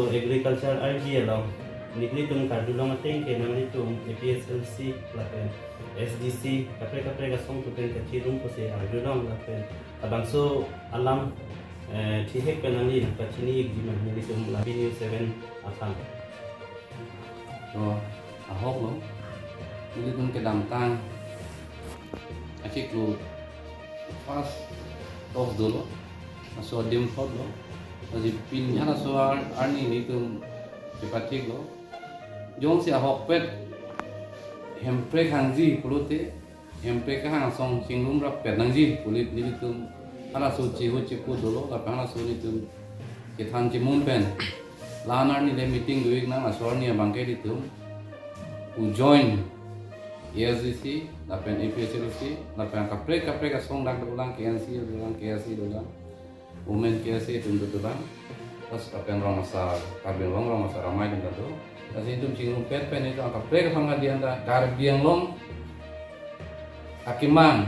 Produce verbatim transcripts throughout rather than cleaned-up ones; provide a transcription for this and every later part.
So, agriculture R D along, nelitum karjulong ateng ke nanglitum A P H L C lapen S D C, kaprek kaprek asong atum pen kachingrum pusi arjulong lapen labangso alam, eh, thihek pen nangli nangpachini ikji ma nelitum Labi News seven aphan. To, ahok lo, nelitum kedamtang achiklo first toss dolo, laso adim thot lo, lasi pini halaso ar-, arni nelitum chepathik lo. Jongsi ahokpet Hemprek hangji pulote, Hemprek kehang asong chingrum rappet nangji pu nelitum halaso chihu chipu dolo, lapen halaso nelitum kethan chimum pen la-an arni le meeting do-ik nang, laso arni abangke nelitum u join A S D C, lapen A P H L C, lapen kaprek kaprek asong dak dolang, K N C dolang, K S A dolang, Women K S A atum dolang, lapen Rong Asar, Karbi Anglong Rong Asar Amei atum do. Lasi nelitum chingrumpet pen nelitum kaprek aphan kadian ta Karbi Anglong akemang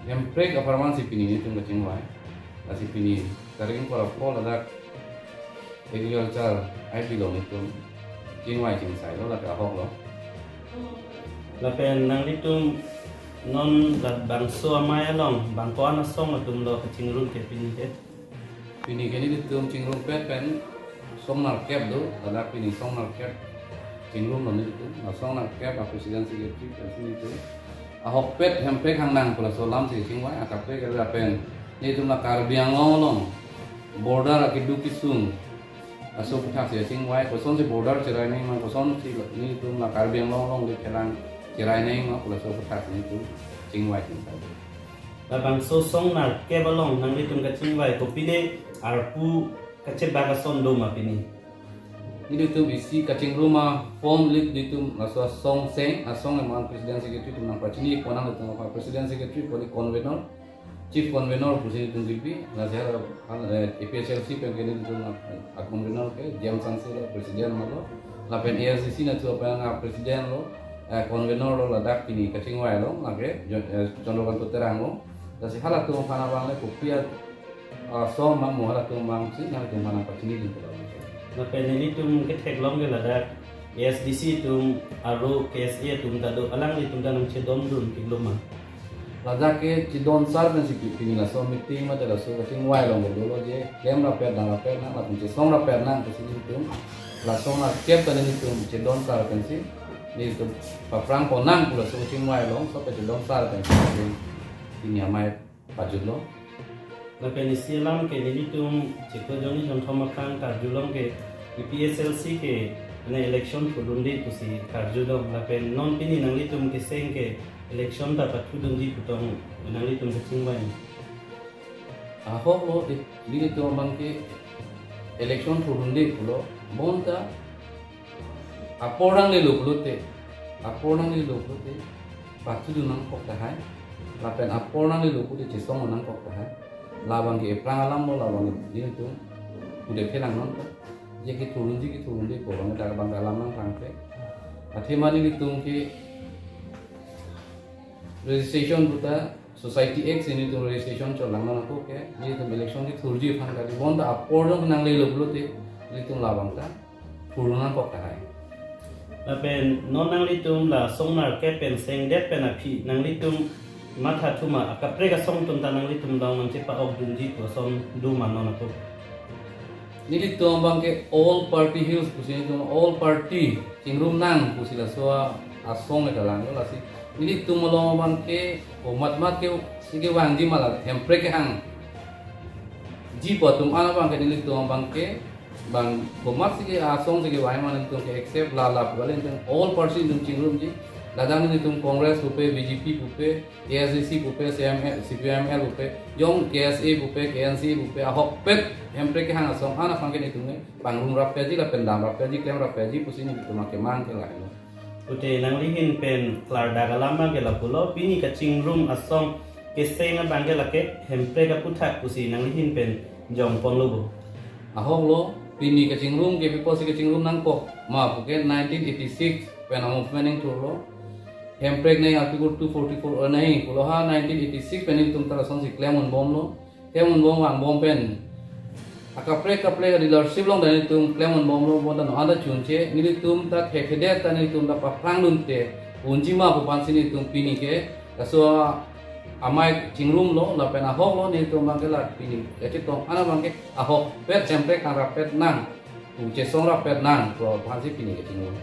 Hemprek apharman si pini nelitum kachingvai. Lasi pini tarik ingkoi ra pho ladak agriculture I B along nelitum chingvai chingsai lo, ladak ahok lo. Lapen nanglitum non labangso amei along bang ko-an asong atum lo kachingrum ke pini ke? Pini ke nelitum chingrumpet pen song nerkep do, ladak pini song nerkep chingrum lo nelitum. La song nerkep a president secretary pen si nelitum ahokpet Hemprek hang nang pu laso alam si chingvai, akaprek lapen nelitum la Karbi Anglong along border akeduk kesung aso aputhak si chingvai, kosonsi border cherai nangma, kosonsi nelitum la Karbi Anglong along le pherang cherai nangma pu laso aputhak nelitum chingvai chingsai. Labangso song nerkep along nanglitum kachingvai, kopine arpu kachebak ason do ma pini? Nelitum isi kachingrum aform lit nelitum laso asong seng, asong eman president secretary atum nangpachini pon nang, nelitum aphan president secretary pu convenor, chief convenor pusi nelitum kipi, lasi hala, eh, A P H L C pen ke nelitum a convenor ke James Hanse lo, president ma lo, lapen A S D C natu aphan a president lo, eh, convenor lo, ladak pini kachingvai lo, lake Jon-, eh, Chandrakanta Terang lo, lasi halatum aphan abang le kopi a asong mang mo halatum mang si nangtum aphan nangpachini dun pulo. Lapen nelitum ketheklong ke ladak A S D C atum aro K S A atum ta do, alanglitum ta nangchedondun iklo ma? Ladak ke chedon sar pen si pi-, pini laso meeting mate laso kachingvai along dolo je klem rappet nang, rappet nang, lapen chesong rappet nang pusi nelitum la song nerkep ta nelitum chedon sar pen si nelitum paphrang pon nang pu laso kachingvai along, laso pachedon sar pen si pini amei pajutlo. Lapen isi alam ke nelitum chiklo jonni jonthom aphan karjulong ke A P H L C ke ane election thurdunde pusi karjulong, lapen non pini nanglitum keseng ke election ta pathudunji pu tong nanglitum kachingvai? Ahok lo, eh, nelitum abang ke election thurdunde pulo, bonta apor nanglelo pulote, apor nanglelo pulote pathudun nangkok tahai, lapen apor nanglelo pulote chesong nangkok tahai. Labang ke ephrang alam lo, labang ke nelitum kude phelang non ta. Je kethurdunji kethurdunde pu abang dak abang alam nangphrang pe. Athema nelitum ke registration puta Society Act si nelitum registration chot lang non ako ke, nelitum election kethurji aphan kali, bonta apor jong nanglelo pulote nelitum labang ta thurdun nangkok tahai. Lapen non nanglitum la song nerkep pen sengdet pen aphi nanglitum matha thuma, akaprek asong atum ta nanglitum dong nangchepa-okdunji pu ason do ma non ako? Nelitum abang ke all party hills pusi nelitum all party chingrum nang pusi laso asong le kalang lo, lasi nelitum along abang ke komatmat ke si kevangji ma la Hemprek kehangji pu atum an abang ke nelitum abang ke bang komat si ke asong si kevang ma nelitum ke accept la la pu kali, nelitum all party nelitum chingrumji, ladak nelitum Congress pupe, B J P pupe, A S D C pupe, C M L, C P I M L pupe, jong K S A pupe, K N C pupe, ahokpet Hemprek kehang asong an aphan ke nelitum ke pangrum rappetji lapen dam rappetji, klem rappetji pusi nelitum akemang ke lahelo. Pute nangli ahin pen klardak alam abang ke lapulo, pini kachingrum asong keseng abang ke lake Hemprek aputhak pusi nangli ahin pen jongponlo bo? Ahok lo, pini kachingrum ke pi apotsi kachingrum nangkok ma puke nineteen eighty-six pen a-movement ingthurlo. Hemprek nai Article two forty-four, eh, nai pulo ha nineteen eighty-six pen nelitum ta lasonsi klem unbomlo. Klem unbom vangbom pen Akaprek kaprek dealership along ta nelitum klem-un bomlo, bonta non anta chunche, nelitum ta thekthedet ta nelitum ta paphrangdunte unji ma pu aphansi nelitum pini ke, laso amei chingrumlo, lapen ahoklo nelitum abangke la pini kachetong an abangke ahokpet, chemprek kangrapet nang, pu chesong rapet nang pu aphansi pini kachingrum.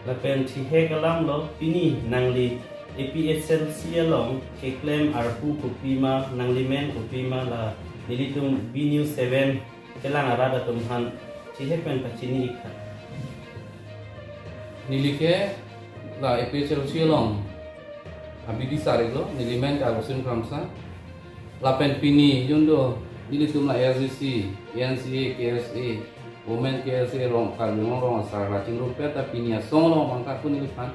Lapen thihek alamlo, pini nangli A P H L C along keklem arpu kopima, nanglimen kopima, la nelitum B News seven kelang arat atum aphan thihek pen pachini iktha. Neli ke la A P H L C along abidisar iklo, nelimen ke Augustine Kramsa. Lapen pini jun do nelitum la A S D C, A N C A, K S A, Women K S A, Rong, Karbi Anglong Rong Asar la chingrumpet ta pini asong along abangke ako neliphan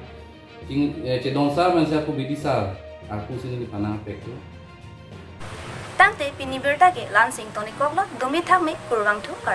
ching, eh, chedong sar, mensi ako bidisar, akosi neliphan nangpeklo. Tangte pini birta ke la-ansi ingtonikoklo, dumi thakme, kurvangthu, kardom.